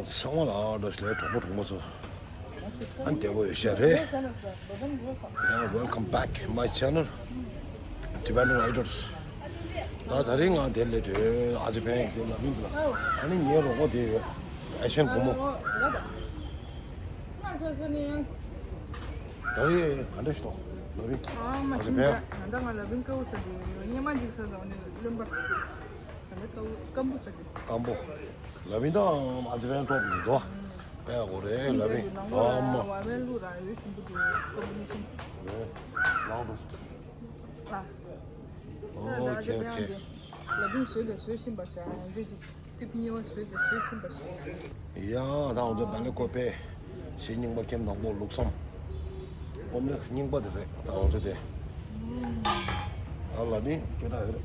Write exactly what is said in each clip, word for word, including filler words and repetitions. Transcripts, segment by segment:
ཚང་མ་ལ་བཀྲ་ཤིས་བདེ་ལེགས། གྲོགས་པོ་གྲོགས་མོ་ཚོ། ཨ་ནི་བདེ་པོ་ཡོད་ཤག་རེད། Yeah, welcome back my channel, Tibetan Riders. ད་ད་རིང་ང་དེ་ལས་དེ་ཨ་ཅེ་ཕན་དེ་ལ་མིན་འདུག་ཨ་ནི་ངའི་རོགས་པ་དེ་ཡོད། ཨེ་ཤན་བུ་མོ། ད་རིང་ག་འདྲ་ཞིག་འདུག་ལ་བིན། ཨ་མ་ཨ་ཅེ་ཕན། ང་ད་ང་ལ་བིན་དཀར་པོ་ཟ་དེ་ཡོད། སྔོན་མ་ཅིག་ཟ་ད་འོ་ནི་རློན་པ། ད་ལྟ་དཀར་པོ་སྐམ་པོ་ཟ་དེ། སྐམ་པོ། ལ་བིན་དང་ཨ་ཅེ་ཕན་ཀྲོག་འདུག་དོ། དཔེ་གོ་རེད་ལ་བིན། ཨ་མ། ཝ་ཝེ་ལུ་ར་ཡོད་ཞིམ་པོ་འདུག་ཀོམ་བི་ནེ་ཤན། ལའོ་དོ། ཨ། ཨོ་ཁེ་ཨོ་ཁེ། ལ་བིན་བཟོས་དང་བཟོས་བཞིན་པ་ཤ་ཡང་འདི་ཅི་ཊིབ་གཉིས་པ་བཟོས་དང་བཟོས་བཞིན་པ་ཤ། ཡ་ད་འོ་ཚོ་བེ་ལེ་ཀོ་པེ། ཞེ་རྙིང་པ་ཁྱིམ་དང་པོ་ལུགས་བསམ། ཀོམ་ལེགས་རྙིང་པ་དེ་རེད་ད་འོ་ཚོ་དེ། ཨ་ལ་ནི་སྐད་གྲགས་ཡོད་རེད།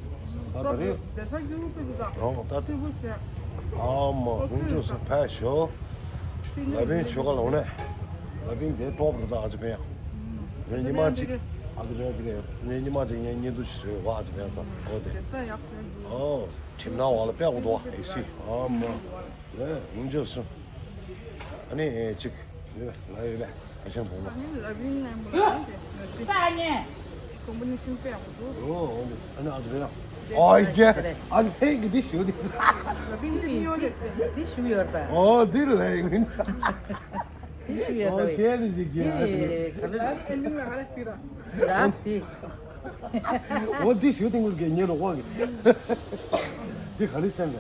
ད་ད་རེད། དེ་ས་རྒྱུ་པེ་དུ་ད། ཨོ་ད། ཐུ་བུ་ཤ། ཨ་མ་ཀུན་སྤྱོད་སུ་ཕེབས་ཤོག་ལ་བིན་ཆོས་ཁ་ལོང་ནས། ལ་བིན་དེ་ཀྲོག་རེད་ད་ཨ་ཅེ་ཕན། ངས་ཉི་མ་གཅིག་ཨ་ཅེ་ཕན་དེ་གས་ངས་ཉི་མ་གཅིག་ངས་བརྙན་ཐུང་ཞིག་བཟོས་བ་ཨ་ཅེ་ཕན་ཚ་ཨོ་དེ། ཨོ། ཁྲིམས་ནང་བ་ལ་དཔེ་འོ་དོ་ཨེ་སི་ཨ་མ། ལས་ཡིན་རྒྱུ་སུ། ཨ་ནི་ཨེ་གཅིག་ཡོད་ལ་ཡོད་ལ་ཨེ་ཤན་བུ་མོ། ཨ་ནི་ལ་བིན་ནས་མོ་ལ་བིན་དེ་ང་ཅི། ཀོམ་བི་ནེ་ཤན་དཔེ་འོ་དོ། ཨོ་ཨོ་ཨ་ནི་ཨ་ཅེ་ཕན། ཨོ་ཡེ། ཨ་ཅེ་ཕན་གི་འདི་ཞུ་འདི། ལ་བིན་དེ་མི་ཡོད་ལས་དེ། འདི་ཞུ་ཡོད་ད། ཨོ་འདི་ལ་ཡིན། ཨོ་ཁྱེད་ནི་ཞིག་གིས་ཨ་ཏི། ཨེ་ག་ལ། ཨེ་འདི་ལ་ཧ་ལ་ཏི་ར། ལ་སི་ཏི། ཨོ་འདི་ཞུ་ཏིང་གུར་གྱི་ཉེ་རོགས་པ་གི། འདི་ག་ལི་སེམས་ལ།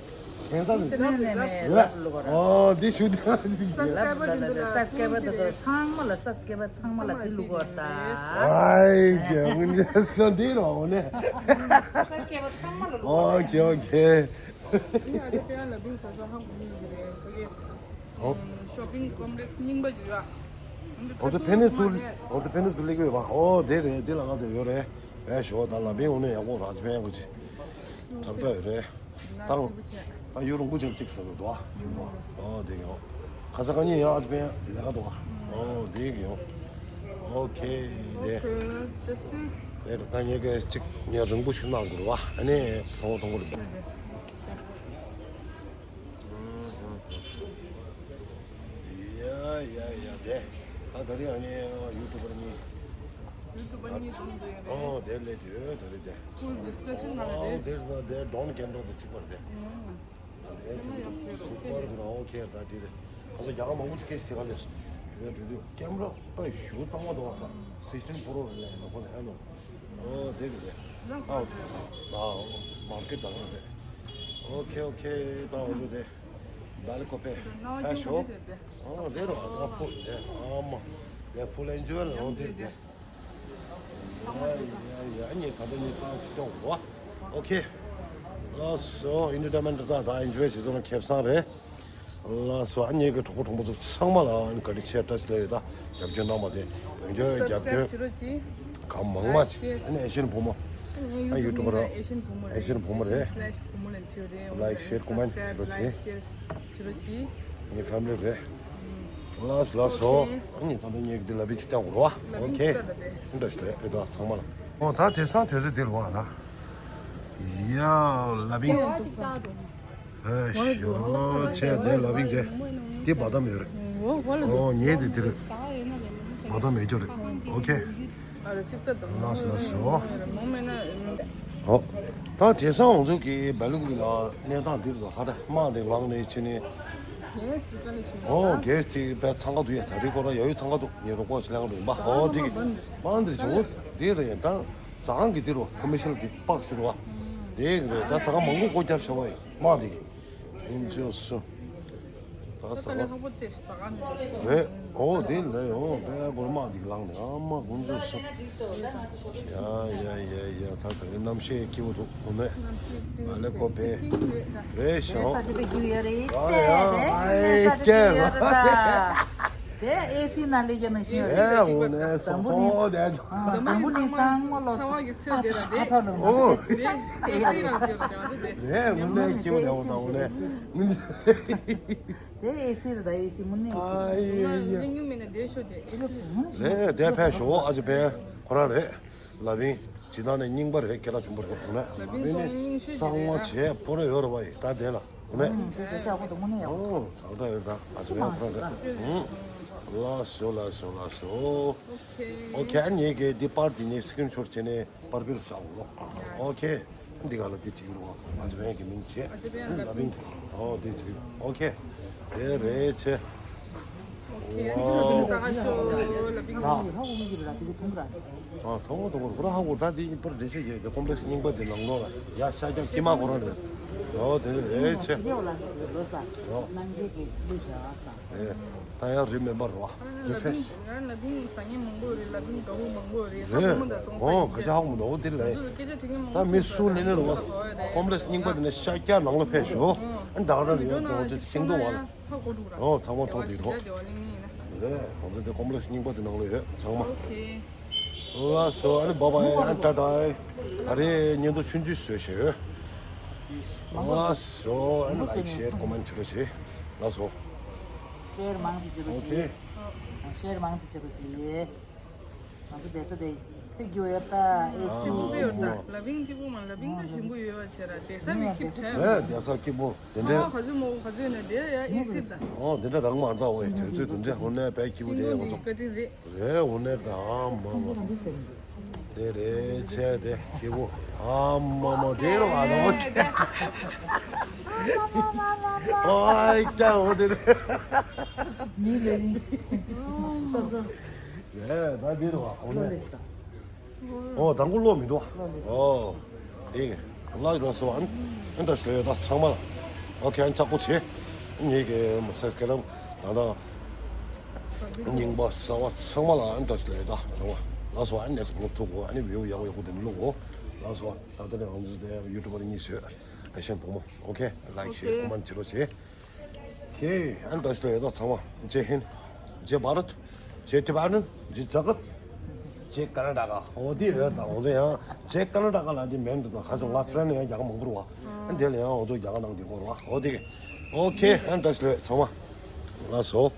ཁྱེད་ཚ་ནི། སེམས་ནས་མེད་ལབ་ལུག་ར། ཨོ་འདི་ཞུ་ཏིང་གུར་གྱི། ལབ་ལ་ལ་ལ་སབ་སི་ཀེ་བར་དེ་ཚོ་ཚང་མ་ལ་སབ་སི་ཀེ་བར་ཚང་མ་ལ་འདི་ལུག་ར་ད། ཨའི་ཀྱང་འདི་སོ་འདི་རོགས་ནས། སབ་སི་ཀེ་བར་ཚང་མ་ལ་ལུག་ར། ཨོ་ཁེ་ཨོ་ཁེ། ཨ་ནི་ཨ་ཅེ་ཕན་ལ་བིན་ས་ས་ཧང་གོ་མི་གི་རེད་ཁོ་གི། ཨོ། ཤོ་པིང་ཀོམ་པི་ལེགས་སི་རྙིང་པ་ཞིག་ཡོད། འོ་ཚོ་ཕན་ནི་ཚུར། འོ་ཚོ་ཕན་ནི་ཚུར་སླེབས་ཀྱི་ཡོད་པ། ཨོ་དེ་རེད། དེ་ལ་ང་ཚོ་ཡོད་རེད། བས་ཞོ་ད་ལ་བིན་འོ་ནས་ཡག་པོ་ར་ཅི་ཕན་ཡག་པོ་ཅི། ཐབས་ད་ཡོད་རེད། ད་ད་ཡུ་རུང་པོ་ཅིག་ཅིག་ཟེར་འདུག་དོ། ཨོ་དེ་ཡོད། ཁ་ས་ཁ་ཉིན་ཡང་ཨ་ཅི་ཕན་ལས་ཀ་འདུག་ཨོ་དེ་ཡོད། ཨོ་ཁེ་དེ། དེ་ད་ངས་ག་ཅིག་ངས་རིང་པོ་ཞིག་གནང་དགོས་རེད་བ། ཨ་ནི་ཚོང་ཚོང་གོ་རེད། ཡ་ཡ་ཡ་དེ། ད་ད་རེས་ཨ་ནི་ཡུ་ཊུབ་པར་གཉིས། ཡུ་ཊུབ་པར་གཉིས་འཛོམས་འདུག་ཡ་རེད། ཨོ་དེ་ལས་དེ་ད་རེས་དེ། ཕུལ་ཌི་སི་ཀ་ཤན་ནང་ལ་ཨོ་རེད། དེ་ད་དེ་ཌོན་ཀེམ་ར་དེ་གཅིག་པར་དེ། ཨོ་དེ་དེ་སུ་པར་གི་ར་ཨོ་ཁེ་ད་དེ་རེད། ཨ་ས་རྒྱ་གར་མང་པོ་ཅིག་སྐད་ཆ་དེ་ག་ལས་སོ། དེ་ག་འགྲོ་དུས་ཀེམ་ར་པ་ཞུ་ཚང་མ་འདུག་བ་ས་སི་སི་ཊེམ་པོ་རོ་རེད་ལ་ཡ་ན་ཁོ་ལ་ཨ་ནོ། ཨོ་དེ་རེད་རེད། ཨ་ཨོ་མར་ཀེ་ཊི་ད་རེད། ཨོ་ཁེ་ཨོ་ཁེ་ད་ཨོ་རེད་རེད། བལ་ཀོ་པེ། ཨ་ཤོ། ཨོ་དེ་རོ་ཨ་ཕུ་དེ་ཨ་མ། དེ་ཕུ་ལ་ཨེན་ཇོའི་ལ་ཨོ་དེ་རེད་དེ། ཡ་ཡ་ཡ་ཨ་ནི་ད་ལྟ་ནི་ཏང་སྐྱོང་རོ། ཨོ་ཁེ། ལགས་སོ་ཨེན་ཊར་ཊེན་མེན་ཊི་ད་ད་ཨེན་ཇོའི་བྱེད་ཚོ་ན་ཁེ་བཟང་རེད། ལགས་སོ་ཨ་ནི་གི་གྲོགས་པོ་གྲོགས་མོ་ཚོ་ཚང་མ་ལ་ཨ་ནི་བཀའ་དྲིན་ཆེ་བཀྲ་ཤིས་བདེ་ལེགས་ད་རྒྱབ་སྐྱོར་གནང་བ་དེ་ཡོང་རྒྱུ་རྒྱབ་སྐྱོར་གང་མང་མང་བྱེད། ཨ་ནི་ཨེ་ཤི་ཡན་བུ་མོ། ཨ་ཡུ་ཊུབ་པར་ཨེ་ཤི་ཡན་བུ་མོ་རེད། ལའིཀ་ཤེར་ཀོ་མེན་ཊི་བྱེད་རོགས་བྱེད། བྱེད་རོགས་བྱེད། ངའི་ཕེ་མི་ལི་རེད། ལགས་ལགས་སོ། ཨ་ནི་ད་ལྟ་ངས་འདི་ལ་བི་ཅི་བཏང་དགོས་རེད་བ། ཨོ་ཁེ། འདྲ་ཞིག་ལས་ཨེ་ད་ཚང་མ་ལ། ཨོ་ད་དེང་སང་དུས་ཚོད་འདི་ལ་བ་ད། ཡ་ལ་བིང་། ཨེ་ཤོ་ཆེ་དེ་ལ་བིང་དེ། འདི་བ་ད་མེད་རེད། ཨོ་ངས་དེ་དེ་རེད། བ་ད་མེད་རྒྱུ་རེད། ཨོ་ཁེ། ལགས་སོ་ལགས་སོ། ཨོ། ད་དེང་སང་ང་ཚོ་གི་སྦེལ་ཀོབ་ལ་གནས་སྟངས་འདིར་ལ་ཧ་ད་དམག་དེ་ལངས་ནས་ཕྱིན་ནས། ཨོ་གེས་དེ་དཔེ་འཚང་ཁ་འདུག་ཡ། ད་རེས་ཁོ་རང་ཡ་ཡུལ་འཚང་ཁ་འདུག་ངས་རོགས་པ་ཞིག་ལེན་ག་འགྲོ་ཡིན་པ། ཨོ་དེ་གི་མང་འདིར་བྱུང་འདིར་རེད། ད་ཟ་ཁང་གི་འདིར་རོ་ཁོ་མི་ཤེལ་དེ་པག་ཟེར་བ་དེ་གི་རེད། ད་ཟ་ཁང་མང་པོ་སྒོ་བརྒྱབ་བྱ་བ་ཡིན་དམག་དེ་གི། ཡིན་ཅོ་སུ། ད་ས་བ་རེད། ཨོ་དེ་ལས་ཨོ་དཔེ་གོར་མ་འདི་ལངས་ནས་ཨ་མ་དགོང་ཚོད་སོ། ཡ་ཡ་ཡ་ཡ། ད་ད་རེས་གནམ་གཤིས་སྐྱིད་པོ་འདུག་དགོང་ནས་ཨ་ལེ་ཀོ་པེ་རེད་ཤོ། ས་ཆ་དཔེ་སྐྱིད་ཡོད་རེད། ཨ་ཡ་ཨ་ཡ་ས་ཆ་སྐྱིད་ཡོད་རེད་ད། དེ་ཨེ་སི་ནང་ལས་ཀྱང་ནང་བཞིན་ཡོད་རེད། ཨོ་ནས་སོ་ཧོ་དེ། འཛམ་བུ་གླིང་ཚང་མ་ལོ་ཚ་བ་གི་ཚོད་དེ་ར་དེ། ཨོ་ཨེ་སི་ཨེ་སི་ལ་དེ་ར་དེ་དེ། རེད་དགོང་ནས་སྐྱིད་པོ་དེ་འོང་ད་དགོང་ནས། དེ་ཨེ་སི་རེད་ད། ཨེ་སི་མུ་ནེ་ཨེ་སི། ཨ་ཡེ་ཡེ། རེད་དེ་ཕེབས་ཤོག་ཨ་ཅེ་ཕེ་ཁོ་རང་རེད། ལ་བིང་ཇི་ལྟར་ནས་རྙིང་པ་རེད། སྐད་གྲགས་ཆེན་པོ་རེད་དགོང་ནས། ལ་བིང་ཚོང་རྙིང་ཤོས་ཅིག་རེད་ད། གཙང་མ་བྱས་པོ་རེ་ཡོད་རེད་བ་ཡི་ད་དེ་ལ། ངོ་མས། ཨུམ། དེ་ས་ཁོ་དང་དངོས་གནས་ཡག་པོ། ཨོ། ད་ལྟ་ཡོད་ད། ཨ་ཚོ་ཡང་ཁོ་རང་རེད། ཨུམ། ལགས་སོ་ལགས་སོ་ལགས་སོ། ཨོ་ཁེ། ཨ་ནི་ངས་ཀྱི་འདི་པར་འདི་ངས་སི་ཀི་རིན་ཤོཊ་བྱས་ནས་པར་སྤེལ་བྱ་འོ་ལོ། ཨོ་ཁེ། འདི་ག་ལ་འདི་བྲིས་རོགས། ཨ་ཚོ་ཡང་གི་མིང་བྱས། ཨ་ཚོ་ཡང་ལ་ལ་བིང་། ཨོ་འདི་བྲིས། ཨོ་ཁེ། དེ་རེད་ཆེ། ཨོ། ཨ། ཐོང་གོ་ཐོང་གོ་ར་ཧ་གོ། ད་དེ་ཡིན་པར་འགྲེལ་བཤད་རྒྱག་དེ་ཀོམ་པ་ལེགས་སི་རྙིང་པ་དེ་ནང་ལོགས་ལ་ཡ་ཤ་རྒྱག་ཀྱི་མ་གོ་ར་རེད། ཨོ་དེ་རེད་ཆེ། ཨོ། ད་ཡང་རིན་མེད་པ་རེད་བ། རི་ཕེ་ཤི། རེད། ཨོ་ཁ་ཤ་ཧ་གོ་མི་འདུག་འོ་དེ་ལས། ད་མི་སུ་ལས་ནས་རེད་བ། ཀོམ་པ་ལེགས་སི་རྙིང་པ་དེ་ནས་ཤ་རྒྱག་ནང་ལ་ཕེབས་ཤོག་ཨ་ད་ག་ར་རེད། ཡང་དེ་འོ་དེ་ཤིང་ཏོག་བ་ལ། ཨོ་ཚང་མ་ཐོག་དེ་རོགས། རེད། ང་ཚོ་དེ་ཀོམ་པ་ལེགས་སི་རྙིང་པ་དེ་ནང་ལ་ཡོད་ཚང་མ། ལགས་སོ། ཨ་ནི་བཱའི་བཱའི། ཨ་ནི་ཊ་ཊ། ཨ་རེ་བརྙན་ཐུང་ཆུང་ཆུང་བཟོས་བཞག་ཡོད། ལགས་སོ། ཨ་ནི་ལའིཀ་ཤེར་ཀོ་མེན་བྱེད་རོགས་བྱེད། ལགས་སོ། ཤེར་མང་ཙམ་བྱེད་རོགས་བྱེད། ཨོ་ཁེ། ཤེར་མང་ཙམ་བྱེད་རོགས་བྱེད། ང་ཚོ་བསྡད་ས་དེ་དཔེ་སྐྱིད་པོ་ཡོད་ད། ཨེ་སི། ཨ་ཡོད་ད། ལ་བིང་སྐྱིད་པོ་མ། ལ་བིང་ད་ཞིམ་པོ་ཡོད་པ་བྱས་ར། བསྡད་ས་མི་སྐྱིད་བྱས། ཨེ་བསྡད་ས་སྐྱིད་པོ་དེ་འདྲས། ཨ་ག་ཚོད་མོ་ག་ཚོད་ནས་བསྡད་ཡ་ཨེ་སི་ད། ཨོ་དེ་འདྲ་རང་མ་འདྲ་བ་ཡི་དུས་ཚོད་དེ་འདྲས་འོ་ནས་དཔེ་སྐྱིད་པོ་དེ་ང་ཚོ། བཀའ་དྲིན་རེད། རེད། འོ་ནས་ད་ཨ་མ་མ། དེ་རེད་ཆེ་དེ་སྐྱིད་པོ། ཨ་མ་མ་དེ་རུ་ཨ་ནོ། ཨོའི་ཀྱང་འོ་དེ་རེད། མི་ལེན། སོ་སོ། རེད་ད་དེ་རུ་ཨ་འོ་ལོ་ནས། ལེ་ས། ཨོ་དང་པོ་ལོ་མི་འདུག་ལོ་ལེ་ས། ཨོ། དེ་ལགས་ལགས་སོ། ཨན་ཨན་ད་སླེ་ད་ཚང་མ་ལ། ཨོ་ཁེ། ཨན་ཆག་པོ་བྱེད། ངེད་ཀྱི་མ་སེར་སྐེ་ལམ་ད་ད། རྙིང་པ་གསར་པ་ཚང་མ་ལ་ཨན་ད་སླེ་ད་ཚང་མ། ལགས་སོ། ཨན་ནེག་སི་བི་ལོག་ཐུག་གོ། ཨ་ནི་བིའུ་ཡག་པོ་ཡག་པོ་དེ་འདྲ་བླུག་གོ། ལགས་སོ། ད་ལྟ་ནས་ང་ཚོ་དེ་ཡུ་ཊུབ་པར་གཉིས་བཟོས། ཨེ་ཤན་བུ་མོ། ཨོ་ཁེ། ལའིཀ་ཤེར་ཀོ་མེན་བྱེད་རོགས་བྱེད། ཁེ། ཨན་ད་སླེ་ད་ཚང་མ། ཇེ་ཧིན། ཇེ་བྷ་རད། ཇེ་ཏི་བྷ་ནན། ཇེ་ཇ་གཏ། ཇེ་ཀ་ན་ཌ་ཀ། འོ་དེ་ཡོད་ད། འོ་དེ་ཡང་ཇེ་ཀ་ན་ཌ་ཀ་ལ་དེ་མེད་འདུག་ད་ཁ་སང་ང་ཕྲན་ལ་ཡང་རྒྱ་གར་མང་པོ་རེད་བ། ཨན་དེ་ལ་ཡང་འོ་ཚོ་རྒྱ་གར་ནང་དེ་གོ་རེད་བ། འོ་དེ། ཨོ་ཁེ། ཨན་ད་སླེ་ཚང་མ། ལགས་སོ།